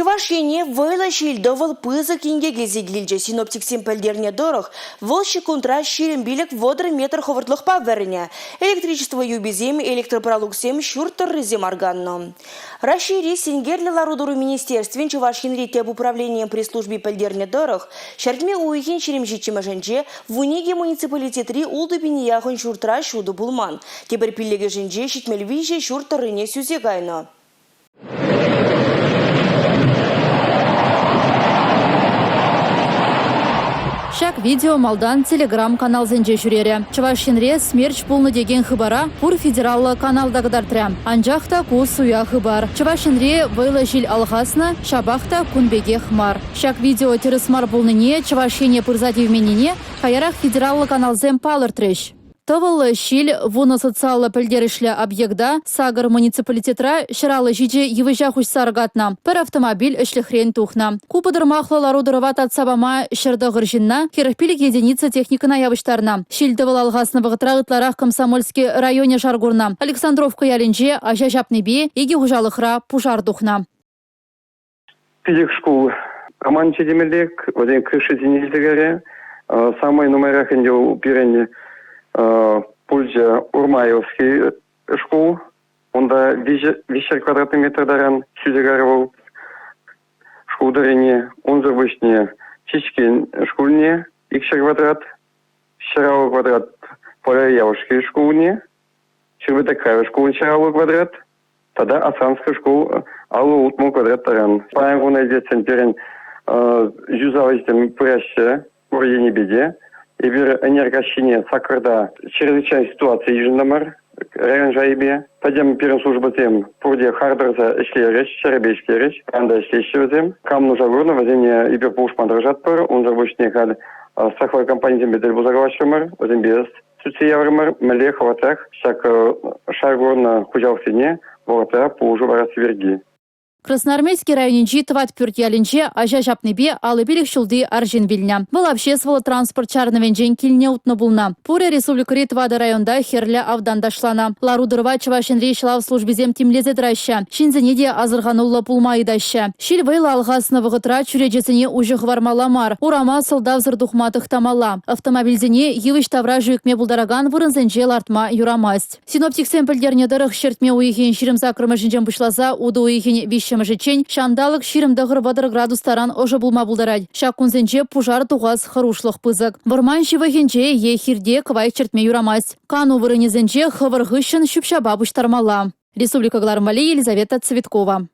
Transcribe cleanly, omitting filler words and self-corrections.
Чӑваш Ене вӑйлӑ ҫил-тӑвӑл пысӑк инкек илсе килчӗ. Синоптиксем пӗлтернӗ тӑрӑх, вӑл ҫеккунтра 25-30 метр хӑвӑртлӑхпа вӗрнӗ. Электричество юписем, электропралуксем, ҫурт тӑррисем арканнӑ. Раҫҫейри синкерлӗ лару-тӑру министерствин Чӑваш Енри тӗп управленийӗн пресс-служби пӗлтернӗ тӑрӑх, ҫӗртме уйӑхӗн 27-мӗшӗнче 12 муниципалитетри ултӑ пине яхӑн ҫуртра ҫутӑ пулман. Тепӗр пиллӗкӗшӗнче 73 ҫурт тӑррине сӳсе кайнӑ. Ҫак видео малтан телеграм-каналсенче ҫӳрерӗ. Чӑваш Енре смерч пулнӑ текен хыпара пур федераллӑ канал та кӑтартрӗ. Анчах та ку суя хыпар. Чӑваш Енре вӑйлӑ ҫил алхаснӑ, ҫапах та кун пекех мар. Ҫак видео тӗрӗс мар пулнине, Чӑваш Ене пырса тивменнине каярах федераллӑ каналсем палӑртрӗҫ. Тӑвӑллӑ ҫил вунӑ социаллӑ пӗлтерӗшлӗ объекта сакӑр муниципалитетра 157 йывӑҫа хуҫса аркатнӑ, пӗр автомобиль ӗҫлӗхрен тухнӑ. Ку пӑтӑрмахлӑ лару-тӑрӑва татса пама 109 ҫынна 45 единица техникӑна явӑҫтарнӑ. Ҫил-тӑвӑл алхаснӑ вӑхӑтра ытларах Комсомольски районӗ шар курнӑ. Александровка ялӗнче аҫа ҫапнипе икӗ хуҫалӑхра пушар тухнӑ. Пилӗк шкул аманчӗ темелле, вӗсен крышисене илсе кайрӗ. Самый нумайрах ӗнтӗ пирӗн пулчӗ Урмаевский шкул. Унта 300 квадратный метр таран сӳсе кайрӗ вӑл шкул тӑррине. Унсӑр пуҫне Чечкен шкулне 200 квадрат, 150 квадрат Поля шкулне, Ҫырвытакаева шкулӗн 150 квадрат, тата Асанская шкул 50 квадрат таран. Паян куна илсен пирӗн юсав ӗҫсем пыраҫҫӗ пур енӗпе те. Эпир ӗнер каҫхине саккӑрта чрезвычайная ситуаци йышӑнтӑмӑр район шайӗпе. Пӗтӗм пирӗн службӑсем пурте хар тӑрса ӗҫлерӗҫ, ҫӗрӗпе ӗҫлерӗҫ. Паян та ӗҫлеҫҫӗ вӗсем. Кам нуша курнӑ, вӗсене эпир пулӑшма тӑрӑшатпӑр. Унсӑр пуҫне халь страховой компанисемпе тӗл пулса калаҫрӑмӑр. Вӗсемпе сӳтсе яврӑмӑр, мӗнле хӑвӑртрах ҫак шар курнӑ хуҫалӑхсене вӑхӑтра пулӑшу парасси пирки. Красноармейски районӗнчи Тӑватпӳрт ялӗнче аҫа ҫапнипе 55 ҫулти арҫын вилнӗ. Вӑл обществӑллӑ транспорт чарӑнӑвӗнчен килне утнӑ пулнӑ. Пурӗ республикӑри тӑватӑ районта хӗрлӗ автан ташланӑ. Лару-тӑрӑва Чӑваш Енри ҫӑлав службисем тимлесе тӑраҫҫӗ. Ҫынсене те асӑрхануллӑ пулма ыйтаҫҫӗ. Ҫил вӑйлӑ алхаснӑ вӑхӑтра чӳречесене уҫӑ хӑвармалла мар, урама сӑлтавсӑр тухма тӑхтамалла. Автомобильсене йывӑҫ таврашӗ ӳкме пултаракан вырӑнсенче лартма юрамасть. Синоптиксем пӗлтернӗ тӑрӑх, ҫӗртме уйӑхӗн 28-мӗшӗнчен пуҫласа утӑ уйӑхӗн виҫҫӗмӗшӗччен ҫанталӑк 29-30 градус таран ӑшӑ пулма пултарать. Ҫак кунсенче пушар тухас хӑрушлӑх пысӑк. Вӑрман ҫывӑхӗнче е хирте кӑвайт чӗртме юрамасть. Кану вырӑнӗсенче хӑвӑр хыҫҫӑн ҫӳп-ҫапа пуҫтармалла. Республика кӑларӑм валли Елизавета Цветкова.